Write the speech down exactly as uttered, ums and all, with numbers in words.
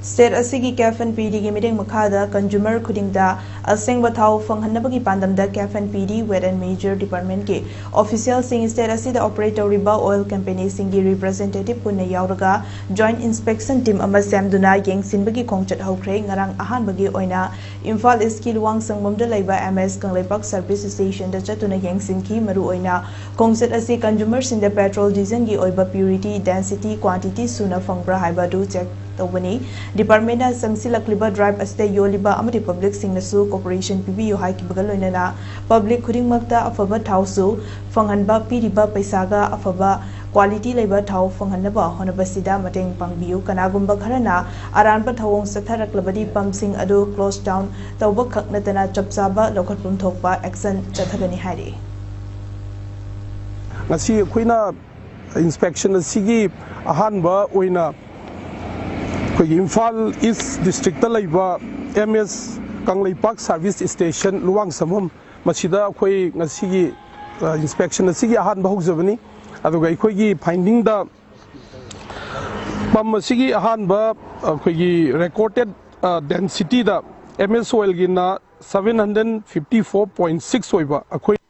State ꯑꯁꯤꯒꯤ CAF and PDꯒꯤ ꯃꯤꯠꯌꯦꯡ ꯃꯈꯥꯗ consumer ꯈꯨꯗꯤꯡꯗ ꯑꯁꯦꯡꯕ ꯊꯥꯎ ꯐꯪꯍꯟꯅꯕꯒꯤ ꯄꯥꯟꯗꯝꯗ CAF and PD Weights and Measures Departmentꯀꯤ officialꯁꯤꯡ state ꯑꯁꯤꯗ operate ꯇꯧꯔꯤꯕ oil companyꯁꯤꯡꯒꯤ representative ꯄꯨꯟꯅ ꯌꯥꯎꯔꯒ joint inspection team ꯑꯃ ꯁꯦꯝꯗꯨꯅ ꯌꯦꯡꯁꯤꯟꯕꯒꯤ ꯈꯣꯡꯆꯠ ꯍꯧꯈ꯭ꯔꯦ꯫ ꯉꯔꯥꯡ ꯑꯍꯥꯟꯕꯒꯤ ꯑꯣꯏꯅ ꯏꯝꯐꯥꯜ Eastꯀꯤ ꯂꯨꯋꯥꯡꯁꯪꯕꯝꯗ ꯂꯩꯕ MS ꯀꯪꯂꯩꯄꯥꯛ Service Stationꯗ ꯆꯠꯇꯨꯅ ꯌꯦꯡꯁꯤꯟꯈꯤ꯫ ꯃꯔꯨꯑꯣꯏꯅ ꯈꯣꯡꯆꯠ ꯑꯁꯤ consumerꯁꯤꯡꯗ petrol dieselꯒꯤ ꯑꯣꯏꯕ purity, density, quantity ꯁꯨꯅ ꯐꯪꯕ꯭ꯔꯥ ꯍꯥꯏꯕ ꯑꯗꯨ check ꯇꯧꯕꯅꯤ꯫ Departmentꯅ ꯆꯪꯁꯤꯜꯂꯛꯂꯤꯕ drive ꯑꯁꯤꯗ ꯌꯣꯜꯂꯤꯕ ꯑꯃꯗꯤ publicꯁꯤꯡꯅꯁꯨ cooperation ꯄꯤꯕꯤꯌꯨ ꯍꯥꯏꯈꯤꯕꯒ ꯂꯣꯏꯅꯅ public ꯈꯨꯗꯤꯡꯃꯛꯇ ꯑꯐꯕ ꯊꯥꯎꯁꯨ ꯐꯪꯍꯟꯕ, ꯄꯤꯔꯤꯕ ꯄꯩꯁꯥꯒ ꯑꯐꯕ quality ꯂꯩꯕ ꯊꯥꯎ ꯐꯪꯍꯟꯅꯕ ꯍꯣꯠꯅꯕꯁꯤꯗ ꯃꯇꯦꯡ ꯄꯥꯡꯕꯤꯌꯨ꯫ ꯀꯅꯥꯒꯨꯝꯕ ꯈꯔꯅ ꯑꯔꯥꯟꯕ ꯊꯧꯑꯣꯡ ꯆꯠꯊꯔꯛꯂꯕꯗꯤ pumpꯁꯤꯡ ꯑꯗꯨ close down ꯇꯧꯕ ꯈꯛ ꯅꯠꯇꯅ ꯆꯞ ꯆꯥꯕ ꯂꯧꯈꯠꯐꯝ ꯊꯣꯛꯄ action ꯆꯠꯊꯒꯅꯤ ꯍꯥꯏꯔꯤ꯫ ꯉꯁꯤ ꯑꯩꯈꯣꯏꯅ inspection ꯑꯁꯤꯒꯤ ꯑꯍꯥꯟꯕ ꯑꯣꯏꯅ ꯑꯩꯈꯣꯏꯒꯤ ꯏꯝꯐꯥꯜ East Districtꯇ ꯂꯩꯕ MS ꯀꯪꯂꯩꯄꯥꯛ Service Station ꯂꯨꯋꯥꯡꯁꯝꯕꯝ, ꯃꯁꯤꯗ ꯑꯩꯈꯣꯏ ꯉꯁꯤꯒꯤ, ꯑ, inspection ꯑꯁꯤꯒꯤ ꯑꯍꯥꯟꯕ ꯍꯧꯖꯕꯅꯤ꯫ ꯑꯗꯨꯒ ꯑꯩꯈꯣꯏꯒꯤ findingꯗ pump ꯑꯁꯤꯒꯤ ꯑꯍꯥꯟꯕ ꯑꯩꯈꯣꯏꯒꯤ recorded, ꯑ, densityꯗ MS Oilꯒꯤꯅ seven hundred fifty four point six ꯑꯣꯏꯕ ꯑꯩꯈꯣꯏ